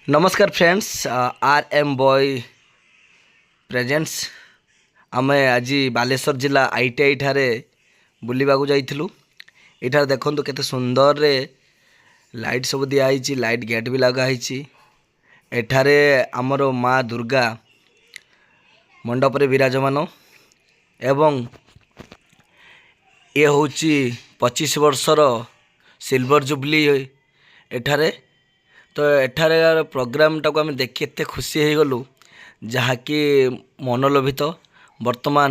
ନମସ୍କାର friends, R M boy presents. ଆମେ ଆଜି ବାଲେଶ୍ୱର ଜିଲ୍ଲା ITI ଠାରେ ବୁଲିବାକୁ ଯାଇଥିଲୁ। ଏଠାରେ ଦେଖନ୍ତୁ, କେତେ ସୁନ୍ଦରରେ ଲାଇଟ୍ ସବୁ ଦିଆହେଇଛି, ଲାଇଟ୍ ଗେଟ୍ ବି ଲଗା ହେଇଛି। ଏଠାରେ ଆମର ମା ଦୁର୍ଗା ମଣ୍ଡପରେ ବିରାଜମାନ ଏବଂ ଇଏ ହେଉଛି 25 ବର୍ଷର ସିଲଭର ଜୁବଲି ଏଠାରେ। ତ ଏଠାରେ ପ୍ରୋଗ୍ରାମଟାକୁ ଆମେ ଦେଖି ଏତେ ଖୁସି ହେଇଗଲୁ, ଯାହାକି ମନଲୋଭିତ। ବର୍ତ୍ତମାନ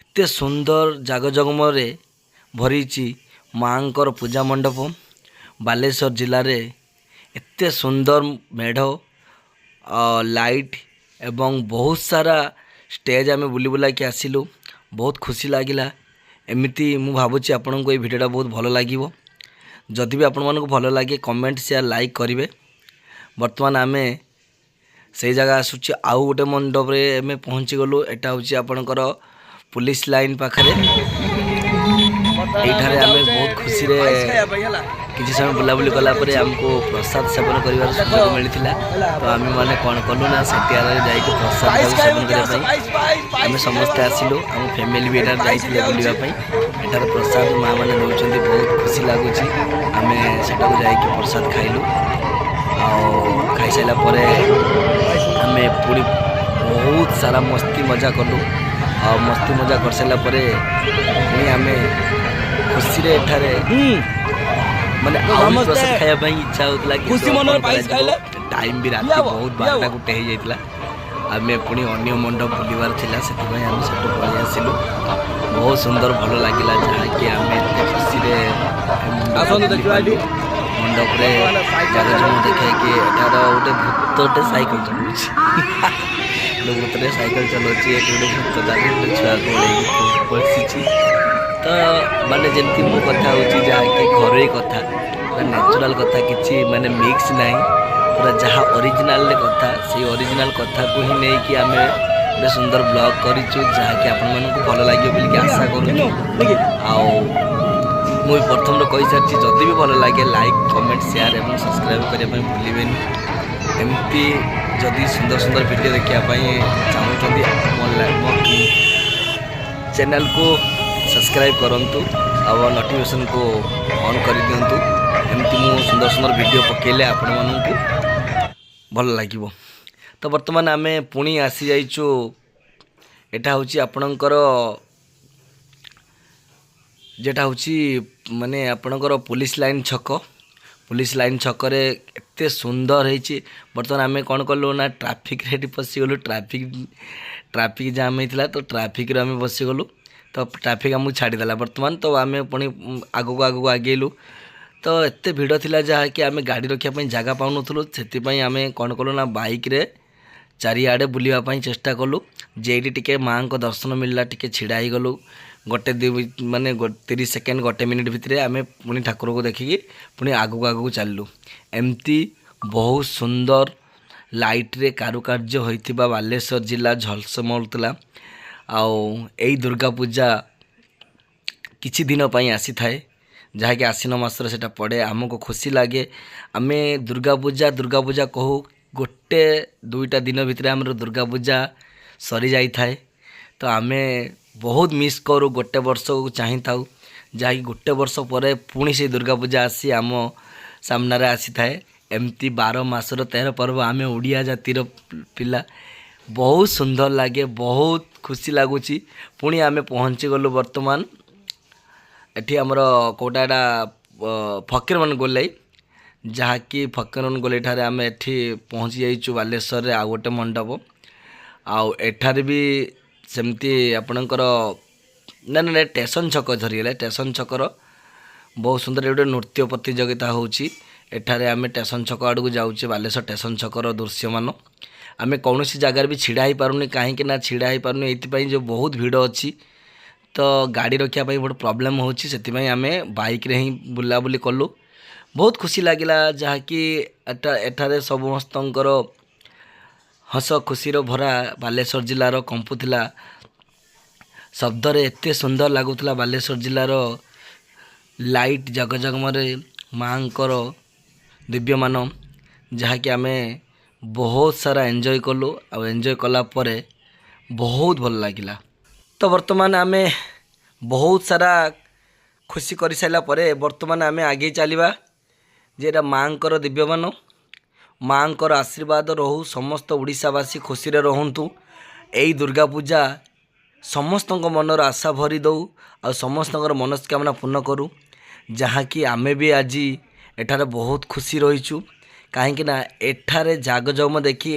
ଏତେ ସୁନ୍ଦର ଜାଗଜଗମରେ ଭରିଛି ମାଆଙ୍କର ପୂଜା ମଣ୍ଡପ। ବାଲେଶ୍ୱର ଜିଲ୍ଲାରେ ଏତେ ସୁନ୍ଦର ମେଢ଼, ଲାଇଟ୍ ଏବଂ ବହୁତ ସାରା ଷ୍ଟେଜ୍ ଆମେ ବୁଲି ବୁଲାକି ଆସିଲୁ। ବହୁତ ଖୁସି ଲାଗିଲା। ଏମିତି ମୁଁ ଭାବୁଛି ଆପଣଙ୍କୁ ଏଇ ଭିଡ଼ିଓଟା ବହୁତ ଭଲ ଲାଗିବ। ଯଦି ବି ଆପଣମାନଙ୍କୁ ଭଲ ଲାଗେ, କମେଣ୍ଟ, ସେୟାର, ଲାଇକ୍ କରିବେ। ବର୍ତ୍ତମାନ ଆମେ ସେଇ ଜାଗା ଆସୁଛି, ଆଉ ଗୋଟେ ମଣ୍ଡପରେ ଆମେ ପହଞ୍ଚିଗଲୁ। ଏଇଟା ହେଉଛି ଆପଣଙ୍କର ପୋଲିସ ଲାଇନ୍ ପାଖରେ। ଏଇଠାରେ ଆମେ ବହୁତ ଖୁସିରେ କିଛି ସମୟ ବୁଲାବୁଲି କଲା ପରେ ଆମକୁ ପ୍ରସାଦ ସେବନ କରିବାର ସୁଯୋଗ ମିଳିଥିଲା। ତ ଆମେମାନେ କ'ଣ କଲୁ ନା, ସେଠିଆରେ ଯାଇକି ପ୍ରସାଦ ସେବନ କରିବା ପାଇଁ ଆମେ ସମସ୍ତେ ଆସିଲୁ। ଆମ ଫ୍ୟାମିଲି ବି ଏଠାରେ ଯାଇଥିଲେ ବୁଲିବା ପାଇଁ। ଏଠାରେ ପ୍ରସାଦ ମା ମାନେ ଦେଉଛନ୍ତି, ବହୁତ ଖୁସି ଲାଗୁଛି। ଆମେ ସେଠାକୁ ଯାଇକି ପ୍ରସାଦ ଖାଇଲୁ। ଆଉ ଖାଇସାରିଲା ପରେ ଆମେ ପୁଣି ବହୁତ ସାରା ମସ୍ତି ମଜା କଲୁ। ଆଉ ମସ୍ତି ମଜା କରିସାରିଲା ପରେ ପୁଣି ଆମେ ଖୁସିରେ ଏଠାରେ ମାନେ ଆହୁରି ପ୍ରସାଦ ଖାଇବା ପାଇଁ ଇଚ୍ଛା ହେଉଥିଲା। ଖୁସି ମନରେ ପାଇସ୍ ଖାଇଲେ? ଟାଇମ୍ ବି ରାତି ବହୁତ, 12ଟା 1 ହେଇଯାଇଥିଲା। ଆମେ ପୁଣି ଅନ୍ୟ ମଣ୍ଡପ ବୁଲିବାର ଥିଲା, ସେଥିପାଇଁ ଆମେ ସେଠୁ ପଳେଇ ଆସିଲୁ। ବହୁତ ସୁନ୍ଦର, ଭଲ ଲାଗିଲା, ଯାହାକି ଆମେ ଏତେ ଖୁସିରେ ମଣ୍ଡପ ଆସନ୍ତୁ ଦେଖିବା ଏଠି। ମଣ୍ଡପରେ ଜାଗଜମ ଦେଖେଇକି। ଏଠାର ଗୋଟେ ଭୂତଟେ ସାଇକେଲ ଚଲାଉଛି, ଗୋଟେ ଭୂତଟେ ସାଇକେଲ ଚଲାଉଛି। ଏଠି ଗୋଟେ ଭୂତ ତାର ଗୋଟେ ଛୁଆକୁ ନେଇକି ବସିଛି। ତ ମାନେ ଯେମିତି ମୁଁ କଥା ହେଉଛି, ଯାହାକି ଘରୋଇ କଥା, ପୁରା ନ୍ୟାଚୁରାଲ୍ କଥା, କିଛି ମାନେ ମିକ୍ସ ନାହିଁ, ପୁରା ଯାହା ଅରିଜିନାଲରେ କଥା, ସେଇ ଅରିଜିନାଲ୍ କଥାକୁ ହିଁ ନେଇକି ଆମେ ଗୋଟେ ସୁନ୍ଦର ବ୍ଲଗ୍ କରିଛୁ, ଯାହାକି ଆପଣମାନଙ୍କୁ ଭଲ ଲାଗିବ ବୋଲିକି ଆଶା କରୁଛୁ। ଆଉ ମୁଁ ବି ପ୍ରଥମରୁ କହିସାରିଛି, ଯଦି ବି ଭଲ ଲାଗେ, ଲାଇକ୍, କମେଣ୍ଟ, ସେୟାର ଏବଂ ସବସ୍କ୍ରାଇବ୍ କରିବା ପାଇଁ ଭୁଲିବେନି। ଏମିତି ଯଦି ସୁନ୍ଦର ସୁନ୍ଦର ଭିଡ଼ିଓ ଦେଖିବା ପାଇଁ ଚାହୁଁଛନ୍ତି, ମୋ ଚ୍ୟାନେଲକୁ ସବସ୍କ୍ରାଇବ୍ କରନ୍ତୁ ଆଉ ନୋଟିଫିକେସନ୍କୁ ଅନ୍ କରିଦିଅନ୍ତୁ। ଏମିତି ମୁଁ ସୁନ୍ଦର ସୁନ୍ଦର ଭିଡ଼ିଓ ପକାଇଲେ ଆପଣମାନଙ୍କୁ ଭଲ ଲାଗିବ। ତ ବର୍ତ୍ତମାନ ଆମେ ପୁଣି ଆସିଯାଇଛୁ। ଏଇଟା ହେଉଛି ଆପଣଙ୍କର ଯେଟା ହେଉଛି ମାନେ ଆପଣଙ୍କର ପୋଲିସ ଲାଇନ୍ ଛକ। ପୋଲିସ ଲାଇନ୍ ଛକରେ ଏତେ ସୁନ୍ଦର ହେଇଛି। ବର୍ତ୍ତମାନ ଆମେ କ'ଣ କଲୁ ନା, ଟ୍ରାଫିକ୍ରେ ଏଠି ପଶିଗଲୁ। ଟ୍ରାଫିକ୍ ଜାମ୍ ହେଇଥିଲା, ତ ଟ୍ରାଫିକ୍ରେ ଆମେ ବସିଗଲୁ। ତ ଟ୍ରାଫିକ୍ ଆମକୁ ଛାଡ଼ିଦେଲା ବର୍ତ୍ତମାନ। ତ ଆମେ ପୁଣି ଆଗକୁ ଆଗକୁ ଆଗେଇଲୁ। ତ ଏତେ ଭିଡ଼ ଥିଲା, ଯାହାକି ଆମେ ଗାଡ଼ି ରଖିବା ପାଇଁ ଜାଗା ପାଉନଥିଲୁ। ସେଥିପାଇଁ ଆମେ କ'ଣ କଲୁ ନା, ବାଇକ୍ରେ ଚାରିଆଡ଼େ ବୁଲିବା ପାଇଁ ଚେଷ୍ଟା କଲୁ। ଯେଉଁଠି ଟିକେ ମାଆଙ୍କ ଦର୍ଶନ ମିଳିଲା, ଟିକେ ଛିଡ଼ା ହେଇଗଲୁ ଗୋଟେ ଦୁଇ ମାନେ 30 ସେକେଣ୍ଡ, ଗୋଟେ ମିନିଟ୍ ଭିତରେ ଆମେ ପୁଣି ଠାକୁରକୁ ଦେଖିକି ପୁଣି ଆଗକୁ ଆଗକୁ ଚାଲିଲୁ। ଏମିତି ବହୁତ ସୁନ୍ଦର ଲାଇଟ୍ରେ କାରୁକାର୍ଯ୍ୟ ହୋଇଥିବା ବାଲେଶ୍ୱର ଜିଲ୍ଲା ଝଲସମରୁଥିଲା। ଆଉ ଏଇ ଦୁର୍ଗା ପୂଜା କିଛି ଦିନ ପାଇଁ ଆସିଥାଏ, ଯାହାକି ଆଶ୍ୱିନ ମାସରେ ସେଇଟା ପଡ଼େ। ଆମକୁ ଖୁସି ଲାଗେ। ଆମେ ଦୁର୍ଗା ପୂଜା ଦୁର୍ଗା ପୂଜା କହୁ, ଗୋଟେ ଦୁଇଟା ଦିନ ଭିତରେ ଆମର ଦୁର୍ଗା ପୂଜା ସରିଯାଇଥାଏ। ତ ଆମେ ବହୁତ ମିସ୍ କରୁ, ଗୋଟେ ବର୍ଷକୁ ଚାହିଁଥାଉ, ଯାହାକି ଗୋଟେ ବର୍ଷ ପରେ ପୁଣି ସେଇ ଦୁର୍ଗା ପୂଜା ଆସି ଆମ ସାମ୍ନାରେ ଆସିଥାଏ। ଏମିତି 12 ମାସର 13 ପର୍ବ। ଆମେ ଓଡ଼ିଆ ଜାତିର ପିଲା, ବହୁତ ସୁନ୍ଦର ଲାଗେ, ବହୁତ ଖୁସି ଲାଗୁଛି। ପୁଣି ଆମେ ପହଞ୍ଚିଗଲୁ ବର୍ତ୍ତମାନ ଏଠି ଆମର କେଉଁଟା, ଏଇଟା ଫକୀରମୋହନ ଗୋଲେଇ, ଯାହାକି ଫକୀରମୋହନ ଗୋଲେଇ ଠାରେ ଆମେ ଏଠି ପହଞ୍ଚି ଯାଇଛୁ। ବାଲେଶ୍ୱରରେ ଆଉ ଗୋଟେ ମଣ୍ଡପ। ଆଉ ଏଠାରେ ବି ସେମିତି ଆପଣଙ୍କର ନା ନା ଷ୍ଟେସନ ଛକ ଧରିଗଲେ, ଷ୍ଟେସନ ଛକର ବହୁତ ସୁନ୍ଦର ଗୋଟେ ନୃତ୍ୟ ପ୍ରତିଯୋଗିତା ହେଉଛି। ଏଠାରେ ଆମେ ଷ୍ଟେସନ ଛକ ଆଡ଼କୁ ଯାଉଛେ। ବାଲେଶ୍ୱର ଷ୍ଟେସନ ଛକର ଦୃଶ୍ୟମାନ। ଆମେ କୌଣସି ଜାଗାରେ ବି ଛିଡ଼ା ହେଇପାରୁନି। କାହିଁକି ନା ଛିଡ଼ା ହେଇପାରୁନି ଏଇଥିପାଇଁ ଯେଉଁ ବହୁତ ଭିଡ଼ ଅଛି, ତ ଗାଡ଼ି ରଖିବା ପାଇଁ ବହୁତ ପ୍ରୋବ୍ଲେମ୍ ହେଉଛି। ସେଥିପାଇଁ ଆମେ ବାଇକ୍ରେ ହିଁ ବୁଲାବୁଲି କଲୁ। ବହୁତ ଖୁସି ଲାଗିଲା, ଯାହାକି ଏଠାରେ ସମସ୍ତଙ୍କର ହସ ଖୁସିର ଭରା ବାଲେଶ୍ୱର ଜିଲ୍ଲାର କମ୍ପୁଥିଲା ଶବ୍ଦରେ। ଏତେ ସୁନ୍ଦର ଲାଗୁଥିଲା ବାଲେଶ୍ୱର ଜିଲ୍ଲାର ଲାଇଟ୍ ଜଗଜଗମରେ ମାଆଙ୍କର ଦିବ୍ୟମାନ। ଯାହାକି ଆମେ ବହୁତ ସାରା ଏନ୍ଜୟ କଲୁ। ଆଉ ଏନ୍ଜୟ କଲା ପରେ ବହୁତ ଭଲ ଲାଗିଲା। ତ ବର୍ତ୍ତମାନ ଆମେ ବହୁତ ସାରା ଖୁସି କରିସାରିଲା ପରେ ବର୍ତ୍ତମାନ ଆମେ ଆଗେଇ ଚାଲିବା ଯେ ଏଇଟା ମାଆଙ୍କର ଦିବ୍ୟମାନ। ମାଆଙ୍କର ଆଶୀର୍ବାଦ ରହୁ, ସମସ୍ତ ଓଡ଼ିଶାବାସୀ ଖୁସିରେ ରହନ୍ତୁ। ଏଇ ଦୁର୍ଗା ପୂଜା ସମସ୍ତଙ୍କ ମନର ଆଶା ଭରି ଦେଉ ଆଉ ସମସ୍ତଙ୍କର ମନସ୍କାମନା ପୂର୍ଣ୍ଣ କରୁ। ଯାହାକି ଆମେ ବି ଆଜି ଏଠାରେ ବହୁତ ଖୁସି ରହିଛୁ, କାହିଁକି ନା ଏଠାରେ ଜାଗଜମ ଦେଖି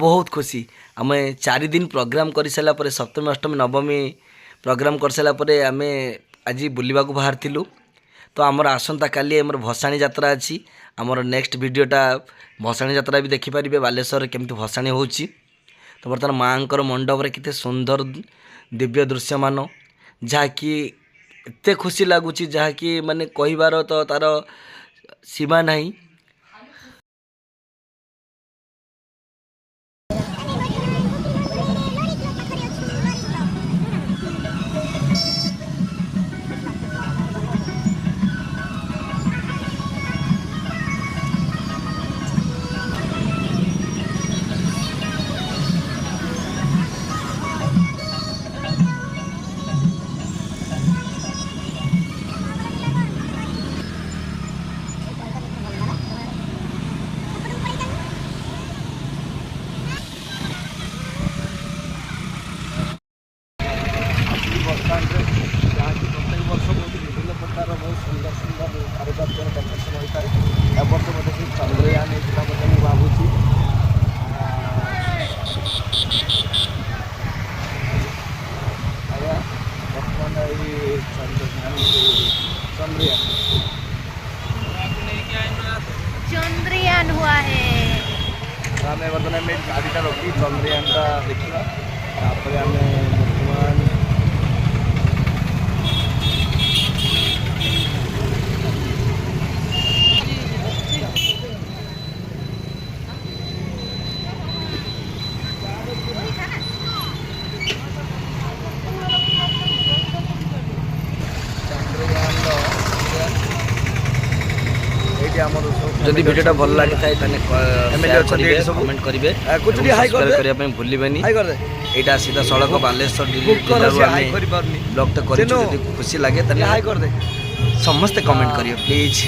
ବହୁତ ଖୁସି। ଆମେ 4 ଦିନ ପ୍ରୋଗ୍ରାମ୍ କରିସାରିଲା ପରେ, ସପ୍ତମୀ, ଅଷ୍ଟମୀ, ନବମୀ ପ୍ରୋଗ୍ରାମ୍ କରିସାରିଲା ପରେ ଆମେ ଆଜି ବୁଲିବାକୁ ବାହାରିଥିଲୁ। ତ ଆମର ଆସନ୍ତାକାଲି ଆମର ଭସାଣି ଯାତ୍ରା ଅଛି। ଆମର ନେକ୍ସଟ ଭିଡ଼ିଓଟା ଭସାଣି ଯାତ୍ରା ବି ଦେଖିପାରିବେ, ବାଲେଶ୍ୱରରେ କେମିତି ଭସାଣି ହେଉଛି। ତ ବର୍ତ୍ତମାନ ମାଆଙ୍କର ମଣ୍ଡପରେ କେତେ ସୁନ୍ଦର ଦିବ୍ୟ ଦୃଶ୍ୟମାନ, ଯାହାକି ଏତେ ଖୁସି ଲାଗୁଛି, ଯାହାକି ମାନେ କହିବାର ତ ତା'ର ସୀମା ନାହିଁ। ବସଷ୍ଟାଣ୍ଡରେ, ଯାହାକି ପ୍ରତ୍ୟେକ ବର୍ଷ ବହୁତ ବିଭିନ୍ନ ପ୍ରକାର ବହୁତ ସୁନ୍ଦର ସୁନ୍ଦର କାରୁକାର୍ଯ୍ୟର ଡେକୋରେସନ୍ ହୋଇଥାଏ। ଏ ବର୍ଷ ମଧ୍ୟ ସେ ଚନ୍ଦ୍ରୟାନ ହେଇଥିଲା ବୋଧେ ମୁଁ ଭାବୁଛି। ଆଜ୍ଞା, ବର୍ତ୍ତମାନ ଏଇ ଚନ୍ଦ୍ରୟାନ ଚନ୍ଦ୍ରୟାନ चंद्रयान हुआ है। ତ ଆମେ ବର୍ତ୍ତମାନ ଆମେ ଗାଡ଼ିଟା ରଖି ଚନ୍ଦ୍ରୟାନଟା ଦେଖିବା। ତାପରେ ଆମେ ବର୍ତ୍ତମାନ ଚନ୍ଦ୍ରୟାନର ଏଇଠି ଆମର ସବୁ ଯଦି ଭିଡ଼ିଓଟା ଭଲ ଲାଗିଥାଏ, ତାହେଲେ Family share ଅଛନ୍ତି କରିବେ, ଏଇଠି ସବୁ। କମେଣ୍ଟ କରିବେ, କୁଚୁ ଟିକେ ହାଇ ସବସ୍କ୍ରାଇବ୍ କରିଦେ। କରିବା ପାଇଁ ଭୁଲିବେନି। ହାଇ କରିଦେ। ଏଇଟା ସିଧାସଳଖ ବାଲେଶ୍ୱର ବୁକ୍ କର, ଜିଲ୍ଲାରୁ ସେ ଆମେ ହାଇ କରିପାରୁନି। ବ୍ଲଗ୍ଟା କରିଛୁ। ଚିନୁ, ଯଦି ଖୁସି ଲାଗେ ଟିକେ ତାହେଲେ ହାଇ କରିଦେ। ସମସ୍ତେ କମେଣ୍ଟ କରିବେ ପ୍ଲିଜ୍।